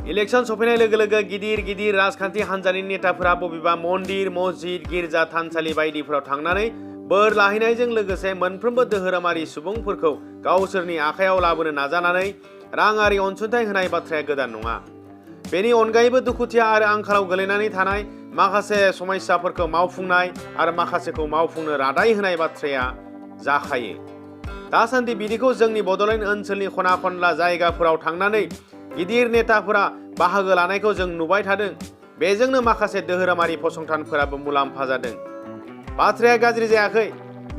Election सफैनाय लोगो लोगो गिदिर गिदिर राजखान्थि हान्जानि नेताफोरा बबेबा मन्दिर मस्जिद गिर्जा थानसालि बायदिफोराव थांनानै बोर लाहैनायजों लोगोसे मोनफ्रोमबो धोरोमारि सुबुंफोरखौ गावसोरनि आखायाव लाबोनो नाजानानै राङारि अनसुंथाइ होनाय बाथ्राया गोदान नङा। बेनि अनगायैबो दुखुथिया आरो आंखालाव गोलैनानै थानाय माखासे समस्याफोरखौ मावफुंनाय आरो माखासेखौ मावफुंनो रादाय होनाय बाथ्राया जाखायो। दासान्दि बिदिखौ जोंनि बड'लेण्ड ओनसोलनि खना खनला जायगाफोराव थांनानै गिदिर नेताफोरा बाहागो लानायखौ जों नुबाय थादों। बेजोंनो माखासे धोरोमारि फसंथानफोराबो मुलाम्फा जादों। बाथ्राया गाज्रि जायाखै।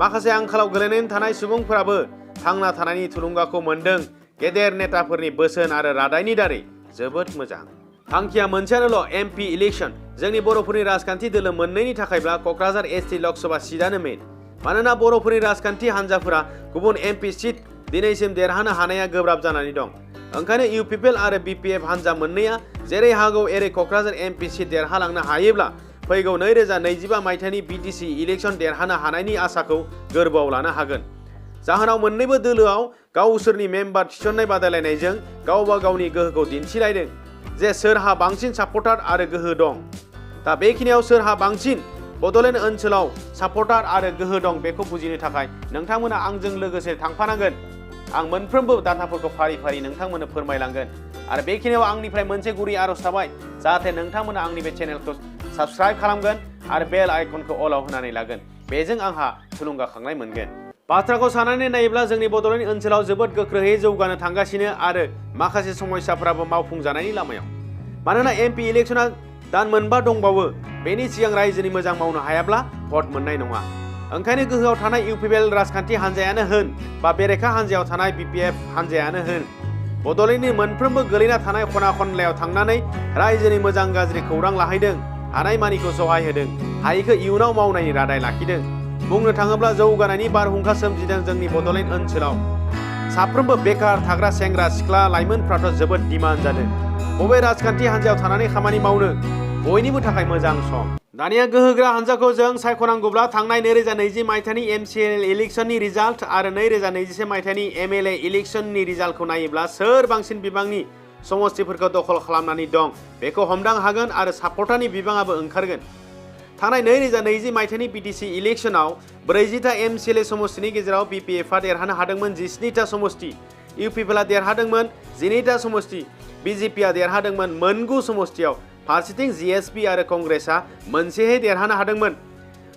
माखासे आंखालाव गोलैनानै थानाय सुबुंफोराबो थांना थानायनि थुलुंगाखौ मोन्दों गेदेर नेताफोरनि बोसोन आरो रादायनि दारै। जोबोद मोजां। थांखिया मोनसेयानोल' एमपि इलेक्शन। जोंनि बर'फोरनि राजखान्थि दोलो मोननैनि थाखायब्ला क'क्राझार एसटि लकसभा सिटआनो मेन। मानोना बर'फोरनि राजखान्थि हान्जाफोरा गुबुन एमपि सिट दिनैसिम देरहानो हानाया गोब्राब जानानै दं। ओंखायनो UPPL आरो BPF हान्जा मोननैया जेरै हागौ एरै क'क्राझार एमपि सिट देरहालांनो हायोब्ला फैगौ 2025 मायथाइनि BTC इलेक्शन देरहानो हानायनि आसाखौ गोरबोआव लानो हागोन। जाहोनाव मोन्नैबो दोलोआव गावसोरनि मेम्बार थिसननाय बादायलायनायजों गावबा गावनि गोहोखौ दिन्थिलायदों जे सोरहा बांसिन सापर्टार आरो गोहो दं। दा बेखिनियाव सोरहा बांसिन बड'लेण्ड ओनसोलाव सापर्टार आरो गोहो दं बेखौ बुजिनो थाखाय नोंथांमोना आंजों लोगोसे थांफानांगोन। आं मोनफ्रोमबो डाटाफोरखौ फारि फारि नोंथांमोननो फोरमायलांगोन। आरो बेखिनियाव आंनिफ्राय मोनसे गुरै आरज थाबाय जाहाथे नोंथांमोना आंनि बे चेनेलखौ साबस्क्राइब खालामगोन आरो बेल आइकनखौ अलाव होनानै लागोन। बेजों आंहा थुलुंगाखांनाय मोनगोन। बाथ्राखौ साननानै नायोब्ला जोंनि बड'लेण्ड ओनसोलाव जोबोद गोख्रोङै जौगानो थांगासिनो आरो माखासे समस्याफोराबो मावफुंजानायनि लामायाव। मानोना एमपि इलेक्शना दान मोनबा दंबावो। बेनि सिगां रायजोनि मोजां मावनो हायाब्ला भट मोननाय नङा। ओंखायनो गोहोआव थानाय UPPL राजखान्थि हान्जायानो होन बा बेरेखा हान्जायाव थानाय BPF हान्जायानो होन बड'लेण्डनि मोनफ्रोमबो गोलैना थानाय खना खनलायाव थांनानै रायजोनि मोजां गाज्रि खौरां लाहैदों। हानायमानिखौ सहाय होदों। हायिखौ इयुनाव मावनायनि रादाय लाखिदों। बुंनो थाङोब्ला जौगानायनि बारहुंखा सोमजिदों जोंनि बड'लेण्ड ओनसोलाव। साफ्रोमबो बेकार थाग्रा सेंग्रा सिख्ला लाइमोनफ्राथ' जोबोद डिमान्ड जादों। बबे राजखान्थि हान्जायाव थानानै खामानि मावनो बयनिबो थाखाय मोजां सम। दानिया गोहोग्रा हान्जाखौ जों सायख'नांगौब्ला थांनाय 2020 मायथाइनि MCL इलेक्शननि रिजाल्ट आरो 2021 मायथाइनि MLA इलेक्शननि रिजाल्टखौ नायोब्ला सोर बांसिन बिबांनि समस्थिफोरखौ दखल खालामनानै दं बेखौ हमदां हागोन आरो सापर्टारनि बिबाङाबो ओंखारगोन। थांनाय 2020 मायथाइनि BTC इलेक्शनाव 40टा MCLA समस्थिनि गेजेराव BPFआ देरहानो हादोंमोन 17टा समस्ति, UPPLआ देरहादोंमोन 12टा समस्ति, BJPआ देरहादोंमोन 9 समस्तियाव, फारसेथिं GSP आरो कंग्रेसआ मोनसेहै देरहानो हादोंमोन।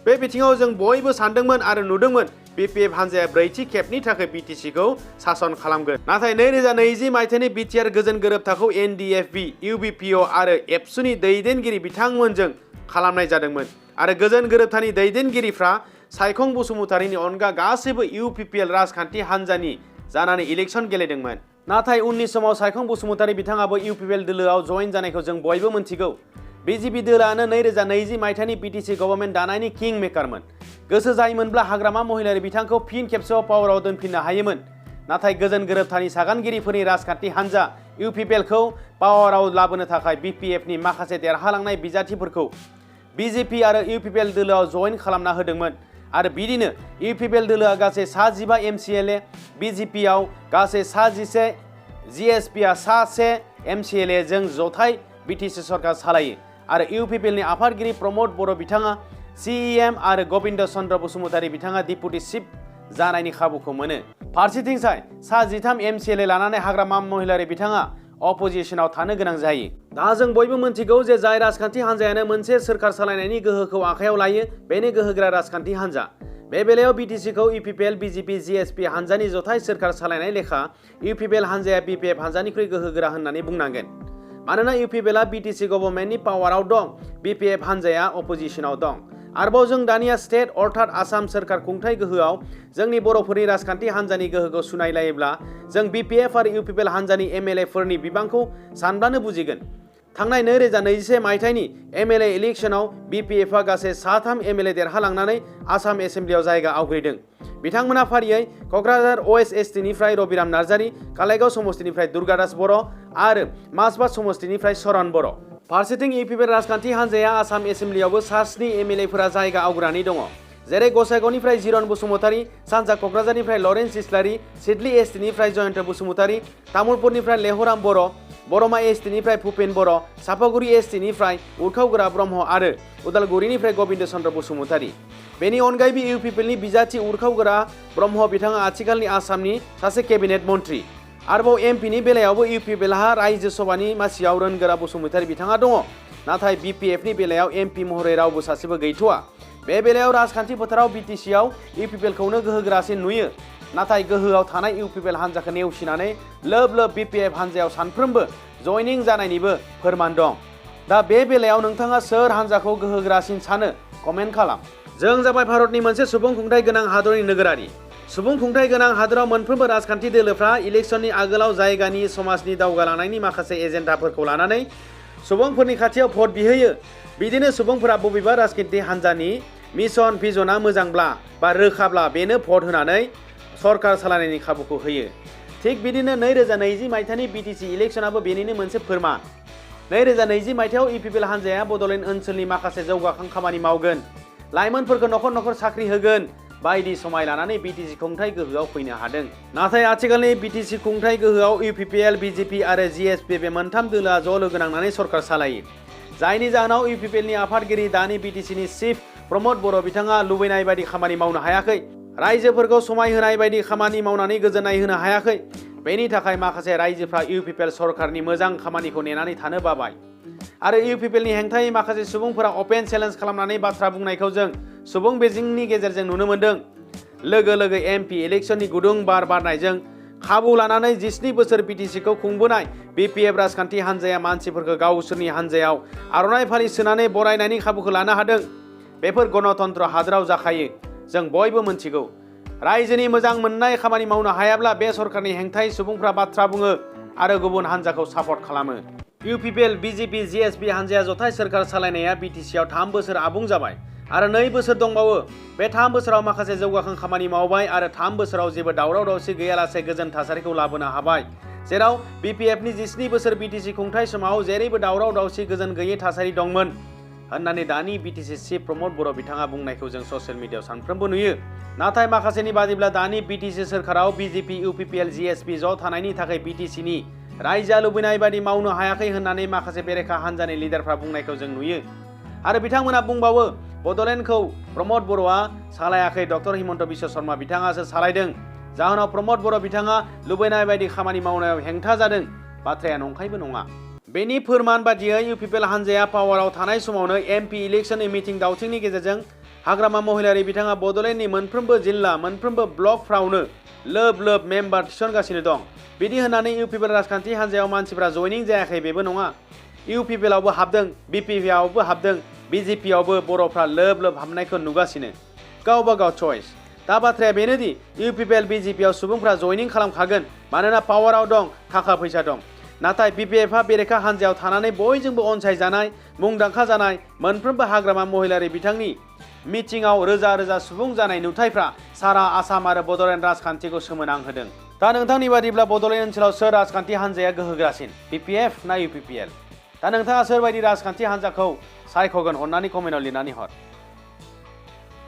बे बिथिङाव जों बयबो सानदोंमोन आरो नुदोंमोन BPF हान्जाया 4थि खेबनि थाखाय BTCखौ सासन खालामगोन। नाथाय 2020 मायथाइनि BTRर गोजोन गोरोबथाखौ NDFB, UBPO आरो एबसुनि दैदेनगिरि बिथांमोनजों खालामनाय जादोंमोन आरो गोजोन गोरोबथानि दैदेनगिरिफ्रा सायखं बसुमतारीनि अनगा गासैबो UPPL राजखान्थि हान्जानि जानानै इलेक्शन गेलेदोंमोन। नाथाय उननि समाव सायखं बसुमतारी बिथाङाबो UPPL दोलोआव जइन जानायखौ जों बयबो मोनथिगौ। BJP दोलोआनो 2020 मायथाइनि BTC गभर्नमेन्ट दानायनि किं मेकारमोन। गोसो जायोमोनब्ला हाग्रामा महिलारि बिथांखौ फिन खेबसेबाव पावाराव दोनफिननो हायोमोन। नाथाय गोजोन गोरोबथानि सागानगिरिफोरनि राजखान्थि हान्जा UPPLखौ पावाराव लाबोनो थाखाय BPFनि माखासे देरहालांनाय बिजाथिफोरखौ BJP आरो UPPL दोलोआव जइन खालामना होदोंमोन आरो बिदिनो UPPL दोलोआ गासै 15 MCLA, BJPआव गासै 11, GSPआ 1 MCLA जों जथाय BTC सरकार सालायो आरो UPPLनि आफादगिरि प्रमद बर' बिथाङा CEM आरो गबिन्द चन्द्र बसुमतारी बिथाङा डिपुटि चिफ जानायनि खाबुखौ मोनो। फारसेथिंजाय 13 MCLA लानानै हाग्रामा महिलारि बिथाङा अपोजिशनाव थानो गोनां जायो। दा जों बयबो मोनथिगौ जे जाय राजखान्थि हान्जायानो मोनसे सोरखार सालायनायनि गोहोखौ आखायाव लायो बेनो गोहोग्रा राजखान्थि हान्जा। बे बेलायाव BTCखौ UPPL, BJP, GSP हान्जानि जथाय सोरखार सालायनाय लेखा UPPL हान्जाया BPF हान्जानिख्रुइ गोहोगोरा होननानै बुंनांगोन। मानोना UPPLआ BTC गभर्नमेन्टनि पावाराव दं, BPF हान्जाया अपोजिशनाव दं। आरोबाव जों दानिया स्टेट अर्थात आसाम सोरखार खुंथाय गोहोआव जोंनि बर'फोरनि राजखान्थि हान्जानि गोहोखौ सुनायलायोब्ला जों BPF आरो UPPL हान्जानि MLA फोरनि बिबांखौ सानब्लानो बुजिगोन। थांनाय 2021 मायथाइनि MLA इलेक्शनाव BPFआ गासै 3 MLA देरहालांनानै आसाम एसेम्ब्लियाव जायगा आवग्रिदों। बिथांमोना फारियै क'क्राझार OSST निफ्राय रबिराम नार्जारी, कालाइगाव समस्तिनिफ्राय दुर्गादास बर' आरो माजबाद समस्तिनिफ्राय सरन बर'। फारसेथिं UPPL राजखान्थि हान्जाया आसाम एसेम्ब्लियावबो 7 MLA फोरा जायगा आवग्रिनानै दङ। जेरै गसाइगावनिफ्राय जिरन बसुमतारी, सानजा क'क्राझारनिफ्राय लरेन्स इस्लारि, सिडली ST निफ्राय जयन्त बसुमतारी, तामुलपुरनिफ्राय लेहराम बर', बरमा एसटिनिफ्राय भुपेन बर', सापागुरि एसटिनिफ्राय उरखावगोरा ब्रह्म आरो उदालगुरिनिफ्राय गबिन्द चन्द्र बसुमतारी। बेनि अनगायैबो इउपिपिएलनि बिजाथि उरखावगोरा ब्रह्म बिथाङा आथिखालनि आसामनि सासे केबिनेट मन्त्रि। आरोबाव एमपिनि बेलायावबो इउपिपिएलहा रायजो सभानि मासियाव रोनगोरा बसुमतारी बिथाङा दङ। नाथाय बिपिएफनि बेलायाव एमपि महरै रावबो सासेबो गैथ'वा। बे बेलायाव राजखान्थि फोथाराव बिटिसिआव इउपिपिएलखौनो गोहोगोरासिन नुयो। नाथाय गोहोआव थानाय इउपिपिएल हान्जाखौ नेवसिनानै लोब लोब बिपिएफ हान्जायाव सानफ्रोमबो जयनिं जानायनिबो फोरमान दं। दा बे बेलायाव नोंथाङा सोर हान्जाखौ गोहोगोरासिन सानो कमेन्ट खालाम। जों जाबाय भारतनि मोनसे सुबुं खुंथाइ गोनां हादरनि नोगोरारि। सुबुं खुंथाइ गोनां हादराव मोनफ्रोमबो राजखान्थि दोलोफ्रा इलेक्सननि आगोलाव जायगानि समाजनि दावगालांनायनि माखासे एजेन्डाफोरखौ लानानै सुबुंफोरनि खाथियाव भट बिहोयो। बिदिनो सुबुंफोरा बबेबा राजखान्थि हान्जानि मिशन भिजनआ मोजांब्ला बा रोखाब्ला बेनो भट होनानै सरकार सालायनायनि खाबुखौ होयो। थिग बिदिनो 2020 मायथाइनि बिटिसि इलेक्सनाबो बेनिनो मोनसे फोरमान। 2020 मायथाइयाव इउपिपिएल हान्जाया बड'लेण्ड ओनसोलनि माखासे जौगाखां खामानि मावगोन, लाइमोनफोरखौ न'खर न'खर साख्रि होगोन बायदि समाय लानानै बिटिसि खुंथाइ गोहोआव फैनो हादों। नाथाय आथिखालनि बिटिसि खुंथाइ गोहोआव इउपिपिएल, बिजेपि आरो जिएसपि बे मोनथाम दोलोआ ज' लोगो नांनानै सरकार सालायो। जायनि जाहोनाव इउपिपिएलनि आफादगिरि दानि बिटिसिनि चिफ प्रमद बर' बिथाङा लुबैनाय बायदि खामानि मावनो हायाखै। रायजोफोरखौ समाय होनाय बायदि खामानि मावनानै गोजोननाय होनो हायाखै। बेनि थाखाय माखासे रायजोफ्रा इउपिपिएल सरकारनि मोजां खामानिखौ नेनानै थानो बाबाय। आरो इउपिपिएलनि हेंथायै माखासे सुबुंफोरा अपेन चेलेन्ज खालामनानै बाथ्रा बुंनायखौ जों सुबुं बेजिंनि गेजेरजों नुनो मोन्दों। लोगो लोगो एमपि इलेक्सननि गुदुं बार बारनायजों खाबु लानानै 17 बोसोर बिटिसिखौ खुंबोनाय बिपिएफ राजखान्थि हान्जाया मानसिफोरखौ गावसोरनि हान्जायाव आर'नाइ फालि सोनानै बरायनायनि खाबुखौ लानो हादों। बेफोर गणतन्त्र हादराव जाखायो। जों बयबो मोनथिगौ। रायजोनि मोजां मोननाय खामानि मावनो हायाब्ला बे सरकारनि हेंथायै सुबुंफ्रा बाथ्रा बुङो आरो गुबुन हान्जाखौ सापर्ट खालामो। इउपिपिएल, बिजेपि, जिएसपि हान्जाया जथाय सोरखार सालायनाया बिटिसिआव 3 बोसोर आबुं जाबाय आरो 2 बोसोर दंबावो। बे 3 बोसोराव माखासे जौगाखां खामानि मावबाय आरो 3 बोसोराव जेबो दावराव दावसि गैयालासे गोजोन थासारिखौ लाबोनो हाबाय। जेराव बिपिएफनि 17 बोसोर बिटिसि खुंथाइ समाव जेरैबो दावराव दावसि गोजोन गैयै थासारि दंमोन होननानै दानि बिटिसि चिफ प्रमद बर' बिथाङा बुंनायखौ जों ससियेल मिडियायाव सानफ्रोमबो नुयो। नाथाय माखासेनि बादिब्ला दानि बिटिसि सोरखाराव बिजेपि, इउपिपिएल, जिएसपि ज' थानायनि थाखाय बिटिसिनि रायजोआ लुबैनाय बायदि मावनो हायाखै होननानै माखासे बेरेखा हान्जानि लिडारफ्रा बुंनायखौ जों नुयो। आरो बिथांमोना बुंबावो बड'लेण्डखौ प्रमद बर'आ सालायाखै, डक्टर हिमन्त बिश्व शर्मा बिथाङासो सालायदों। जाहोनाव प्रमद बर' बिथाङा लुबैनाय बायदि खामानि मावनायाव हेंथा जादों। बाथ्राया नंखायबो नङा। बेनि फोरमान बादियै इउपिपिएल हान्जाया पावाराव थानाय समावनो एमपि इलेक्सननि मिथिं दावथिंनि गेजेरजों हाग्रामा महिलारि बिथाङा बड'लेण्डनि मोनफ्रोमबो जिल्ला, मोनफ्रोमबो ब्लकफ्रावनो लोब लोब मेम्बार थिसनगासिनो दं। बिदि होननानै इउपिपिएल राजखान्थि हान्जायाव मानसिफ्रा जयनिं जायाखै बेबो नङा। इउपिपिएलआवबो हाबदों, बिपिएफआवबो हाबदों, बिजेपिआवबो बर'फ्रा लोब लोब हाबनायखौ नुगासिनो। गावबा गाव चइस। दा बाथ्राया बेनोदि इउपिपिएल, बिजेपिआव सुबुंफ्रा जयनिं खालामखागोन मानोना पावाराव दं, थाखा फैसा दं। नाथाय बिपिएफआ बेरेखा हान्जायाव थानानै बयजोंबो अनसायजानाय, मुंदांखा जानाय, मोनफ्रोमबो हाग्रामा महिलारि बिथांनि मिटिंआव रोजा रोजा सुबुं जानाय नुथायफ्रा सारा आसाम आरो बड'लेण्ड राजखान्थिखौ सोमोनांहोदों। दा नोंथांनि बादिब्ला बड'लेण्ड ओनसोलाव सोर राजखान्थि हान्जाया गोहोगोरासिन, बिपिएफ ना इउपिपिएल? दा नोंथाङा सोरबायदि राजखान्थि हान्जाखौ सायख'गोन अन्नानै कमेन्टआव लिरनानै हर।